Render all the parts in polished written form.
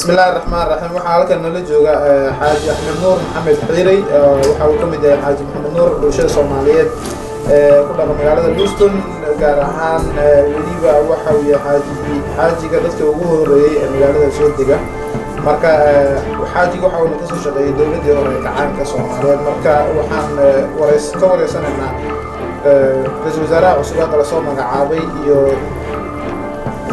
Bismillahi raxmaan raxiim. Waxaa halkan nala jooga Xaaji Axmed Nuur Maxamed Xiirey. Waxa uu ka mid yahay Xaaji Maxamed Nuur bulshada Soomaaliyeed ee ku dhaqan magaalada Lewiston, gaar ahaan weliba waxa uu yahay xaajiga dadka ugu horeeyey ee magaalada soo dega. Marka xaajiga waxa uuna kasoo shaqeeyey dowladdii hore ee kacaanka Soomaaliyeed. Marka waxaan ka wareysanaynaa ra-iisul wasaaraha cusub hadda lasoo magacaabay iyo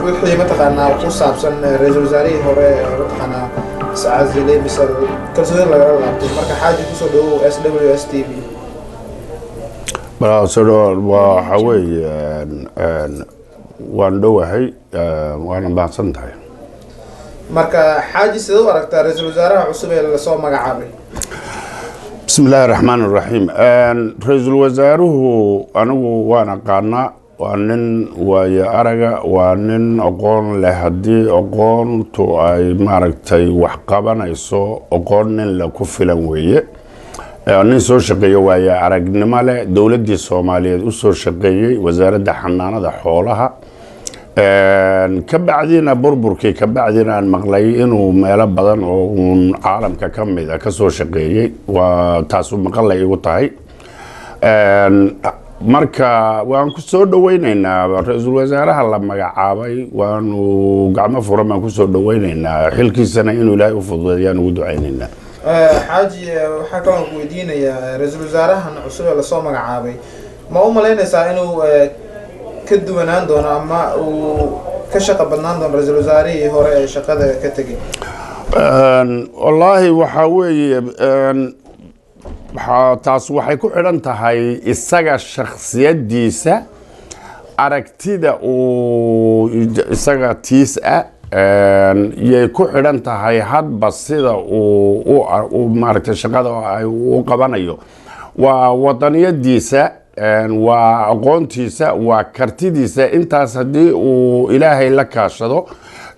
wixii mataqaanaa ku saabsan ra-iisul wasaarihii hore mataqaanaa iscasilay mise kalsooni lagala laabtay. Marka xaaji, kusoo dhawow SWS TV. Waxa weeye, waan dhowahay, waana mahadsan tahay. Marka xaaji, sidee u aragtaa ra-iisul wasaaraha cusub ee lasoo magacaabay? Bismi illaahi raxmaan iraxiim. Ra-iisul wasaaruhu anigu waan aqaanaa, waa nin waayo araga, waa nin aqoon leh. Haddii aqoontu ay maaragtay wax qabanayso, aqoon nin le ku filan weeye. Nin soo shaqeeyo, waayo aragnimo leh, dowladdii Soomaaliyeed usoo shaqeeyey Wasaaradda Xanaanada Xoolaha, ka bacdina burburkii ka bacdina aan maqlay inuu meelo badan oo uun caalamka ka mid a kasoo shaqeeyey. Waa taasu maqalay igu tahay. Marka waan ku soo dhaweyneynaa ra-iisul wasaaraha la magacaabay, waanu gacmo furan baan kusoo dhaweyneynaa. Xilkiisana inuu Ilaahay u fududeeyaan ugu duceyneynaa. Xaaji, waxaa kaloon ku weydiinayaa, ra-iisul wasaarahan cusub ee lasoo magacaabay ma u malaynaysaa inuu ka duwanaan doono ama uu ka shaqo badnaan doono ra-iisul wasaarihii hore ee shaqada ka tegay? Wallaahi, waxaa weeye, taas waxay ku xidhan tahay isaga shaksiyadiisa, aragtida uu isaga tiis ah yay ku xidhan tahay, hadba sida uu maaragtay shaqada ay u qabanayo. Waa wadaniyadiisa, waa aqoontiisa, waa kartidiisa. Intaas haddii uu Ilaahay la kaashado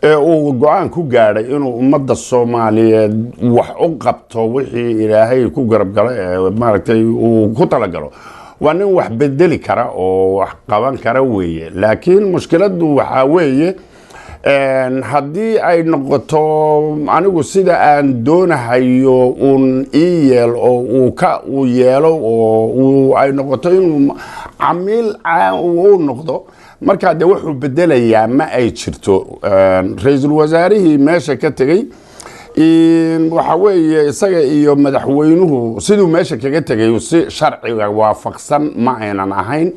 ee uu go-aan ku gaadhay inuu ummadda Soomaaliyeed wax u qabto, wixii Ilaahay ku garab galo ee maaragtay uu ku talagalo, waa nin wax bedeli kara oo wax qaban kara weeye. Laakiin mushkiladdu waxaa weeye, haddii ay noqoto "anigu sida aan doonahayo uun ii yeel" oo uu ka uu yeelo oo uu ay noqoto inuu camiil uu noqdo, markaa dee wuxuu bedelayaa ma ay jirto. Ra-iisul wasaarihii meesha ka tegey, waxa weeye, isaga iyo madaxweynuhu siduu meesha kaga tegay si sharciga waafaqsan ma aynan ahayn,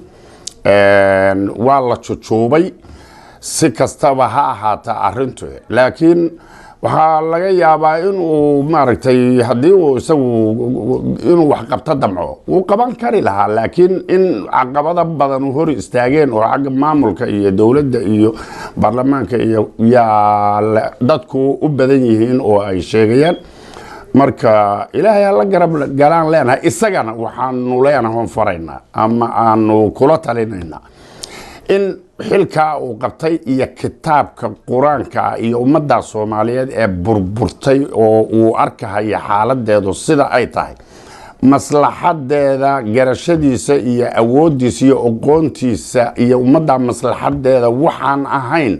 waa la jujuubay. Si kastaba ha ahaata arrintu, laakiin waxaa laga yaabaa inuu maaragtay haddii uu isagu inuu wax qabto damco, wuu qaban kari lahaa, laakiin in caqabado badan u hor istaageen oo xagga maamulka iyo dowladda iyo baarlamaanka iyo yaa dadku u badan yihiin oo ay sheegayaan. Marka Ilaahay hala garab galaan leenahay. Isagana waxaanu leenahay oon faraynaa ama aanu kula talinaynaa in xilkaa uu qabtay iyo kitaabka Qur-aanka iyo ummadda Soomaaliyeed ee burburtay oo uu arkahaya xaaladeedu sida ay tahay, maslaxadeeda garashadiisa iyo awooddiisa iyo aqoontiisa iyo ummadda maslaxadeeda waxaan ahayn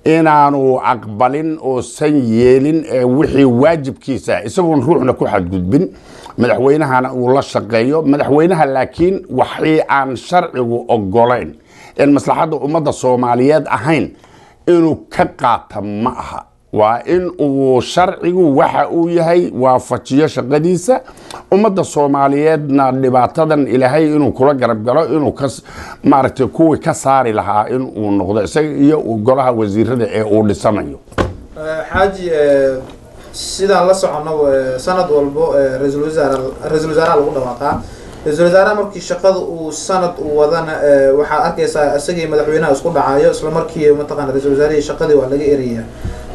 inaanu aqbalin oosan yeelin ee wixii waajibkiisa, isagoon ruuxna ku xadgudbin, madaxweynahana uu la shaqeeyo madaxweynaha. Laakiin waxii aan sharcigu ogolayn en maslaxadda ummadda Soomaaliyeed ahayn inuu ka qaata ma aha. Waa in uu sharcigu waxa uu yahay waafajiyo shaqadiisa, ummadda Soomaaliyeedna dhibaatadan Ilaahay inuu kula garab galo, inuu ka maaragtay kuwii ka saari lahaa in uu noqdo, isaga iyo golaha wasiirada ee uu dhisanayo. Xaaji, sidaan la soconno, sanad walbo ra-iisul wasaaraha lagu dhawaaqaa. Ra-iisul wasaaraha markii shaqada uu sanad uu wadana, waxaad arkaysaa isagii madaxweynaha isku dhacayo. Isla markii mataqana ra-isul wasaarihii shaqadii waa laga eraya.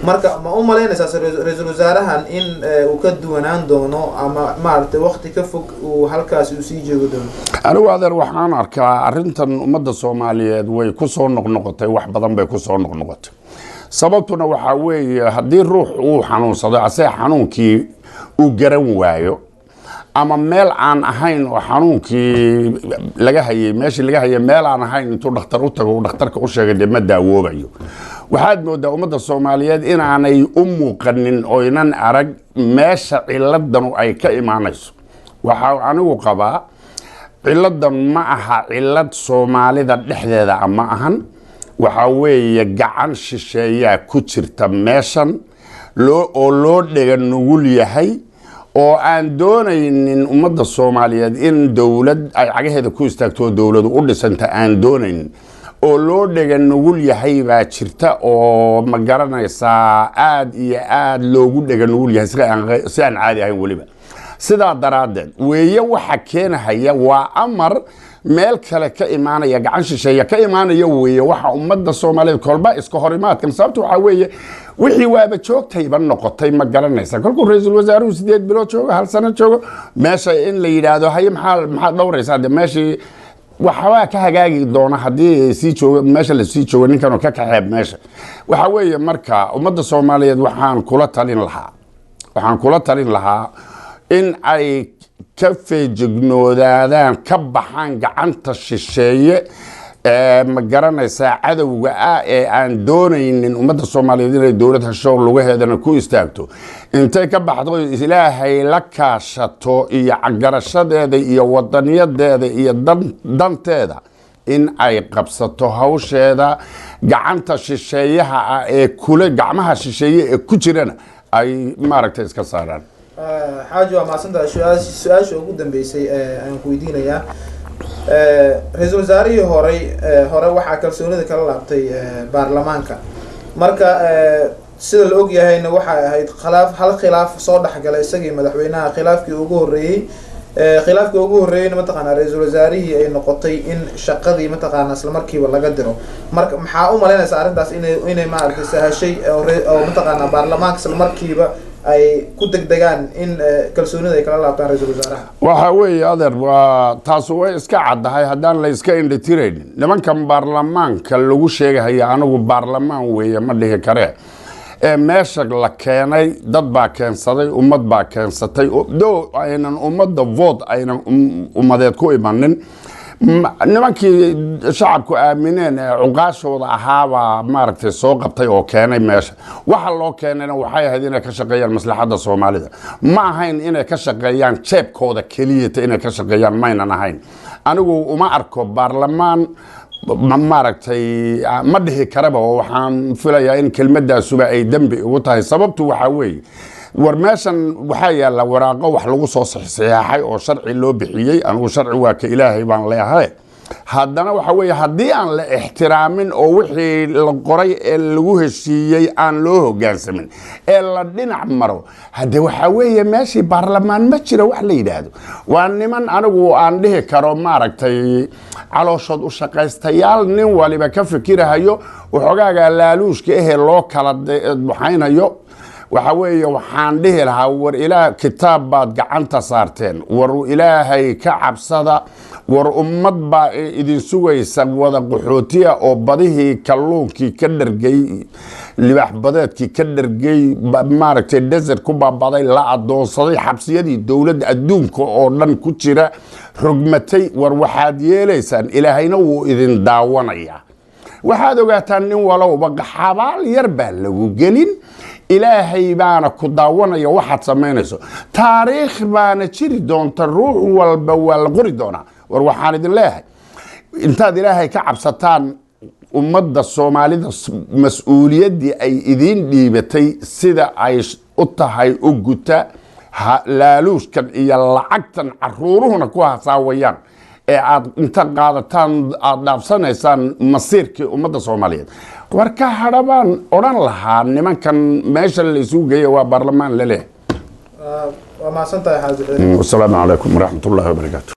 Marka ma u malaynaysaa ra-iisul wasaarahan in uu ka duwanaan doono ama maaragtay waqti ka fog uu halkaasi uu sii joogi doono? Anigu adeer, waxaan arkaa arrintan ummadda Soomaaliyeed way ku soo noqnoqotay, wax badan bay ku soo noqnoqotay. Sababtuna waxaa weeye, haddii ruux uu xanuunsado, asee xanuunkii uu garan waayo. Ama meel aan ahayn oo xanuunkii laga hayay, meeshii laga hayay meel aan ahayn intuu dhakhtar u tago uu dhakhtarka u sheegay, dee ma daawoobayo. Waxaad moodaa ummadda Soomaaliyeed inaanay u muuqanin oynan arag meesha ciladanu ay ka imaanayso. Waxaa anigu qabaa ciladan ma aha cilad Soomaalida dhexdeeda ah, ma ahan. Waxaa weeye gacan shisheeyaa ku jirta meeshan loo oo loo dhega nugul yahay oo aan doonaynin ummadda Soomaaliyeed in dowlad ay cagaheeda ku istaagto oo dowladu u dhisanta aan doonaynin oo loo dhega nugul yahay baa jirta, oo ma garanaysaa, aad iyo aad loogu dhega nugul yahay si aan caadi ahayn weliba. Sidaa daraaddeed weeye waxa keenahaya waa amar meel kale ka imaanaya, gacan shisheeya ka imaanaya weeye waxa ummadda Soomaaliyeed kolba iska horimaadkan. Sababta waxaa weeye wixii waaba joogtayba noqotay, ma garanaysa, kolkuu ra-iisul wasaaruhu 8 bilood joogo, hal sano joogo meesha, in la yidhaahdo: "Haye, maxaad dhowraysaa?" De meeshii waxbaa ka hagaagi doona haddii sii joogo meesha, la sii joogo ninkanoo ka kaxeeb meesha. Waxa weeye marka ummadda Soomaaliyeed waxaan kula talin lahaa in ay ka feejignoodaan, ka baxaan gacanta shisheeye ee, ma garanaysaa, cadowga ah ee aan doonaynin ummadda Soomaaliyeed inay dowlad hesho, lugaheedana ku istaagto. Intay ka baxdo, Ilaahay la kaashato iyo garashadeeda iyo wadaniyadeeda iyo danteeda in ay qabsato hawsheeda, gacanta shisheeyaha ah ee kule, gacmaha shisheeye ee ku jirana ay maaragtay iska saaraan. Xaaji, waa mahadsantahay. Su-aasha ugu dambeysay ee aan ku weydiinayaa, ra-iisul wasaarihii horey hore waxaa kalsoonida kala laabtay baarlamaanka. Marka sida la ogyahayna waxay ahayd khilaaf, hal khilaaf soo dhexgalay isagii madaxweynaha, khilaafkii ugu horreeyey. Khilaafkii ugu horreeyeyna mataqaanaa ra-iisul wasaarihii ay noqotay in shaqadii mataqaanaa isla markiiba laga diro. Marka maxaa u malaynaysaa arrintaas inay maaragtay sahashay oo mataqaanaa baarlamaanka isla markiiba ay ku degdegaan in kalsoonida ay kala laabtaan ra-iisul wasaaraha? Waxa weeye, adeer, waa taasu way iska caddahay haddaan la iska indhatiraynin. Nimankan baarlamaanka lagu sheegahaya, anigu baarlamaan weeye ma dhihi karee, ee meesha la keenay dad baa keensaday, ummad baa keensatay, do aynan ummadda vote aynan ummadeed ku imanin. Nimankii shacabku aamineen ee cuqaashooda ahaabaa maaragtay soo qabtay oo keenay meesha. Waxa loo keenayna waxay ahayd inay ka shaqeeyaan maslaxadda Soomaalida, ma ahayn inay ka shaqeeyaan jeebkooda keliyata inay ka shaqeeyaan maynan ahayn. Anigu uma arko baarlamaan, maaragtay, ma dhihi karaba, oo waxaan filayaa in kelmadaasuba ay dembi ugu tahay. Sababtu waxaa weeye, war meeshan waxaa yaalla waraaqo wax lagu soo saxeexay oo sharci loo bixiyey. Anigu sharci waa ka Ilaahay baan leeyahay. Haddana waxa weeye haddii aan la ixtiraamin oo wixii la qoray ee lagu heshiiyey aan loo hoggaansamin ee la dhinac maro, hadde waxaa weeye meeshii baarlamaan ma jiro wax la yidhaahdo. Waa niman anigu aan dhihi karo maaragtay calooshood u shaqaystayaal, nin waliba ka fikirahayo waxoogaaga laaluushka ahee loo kala waxaynayo. Waxa weeye waxaan dhihi lahaa, war ilaah, kitaab baad gacanta saarteen, war Ilaahay ka cabsada. War ummad baa idin sugaysa wada qaxootiya oo badihii kalluunkii ka dhargay, libaax badeedkii ka dhargay, maaragtay desert ku baabaday, la adoonsaday, xabsiyadii dowladda adduunka oo dhan ku jira rogmatay. War waxaad yeelaysaan, Ilaahayna wuu idin daawanayaa. Waxaad ogaataan nin walowba xabaal yar baa lagu gelin, Ilaahay baana ku daawanaya waxaad samaynayso, taariikh baana jiri doonta, ruux walba waa la qori doonaa. War waxaan idin leeyahay, intaad Ilaahay ka cabsataan, ummadda Soomaalida mas-uuliyaddii ay idiin dhiibatay sida ay u tahay u guta. Laaluushkan iyo lacagtan caruuruhuna ku hasaawayaan ee aad inta qaadataan aad dhaafsanaysaan masiirkii ummadda Soomaaliyeed, war ka hadha baan odhan lahaa nimankan meesha la isugu geeya waa baarlamaan leleh. Waa mahadsan tahay, Xaaji Xuseen. Wasalaamu calaykum waraxmat ullahi wabarakaatu.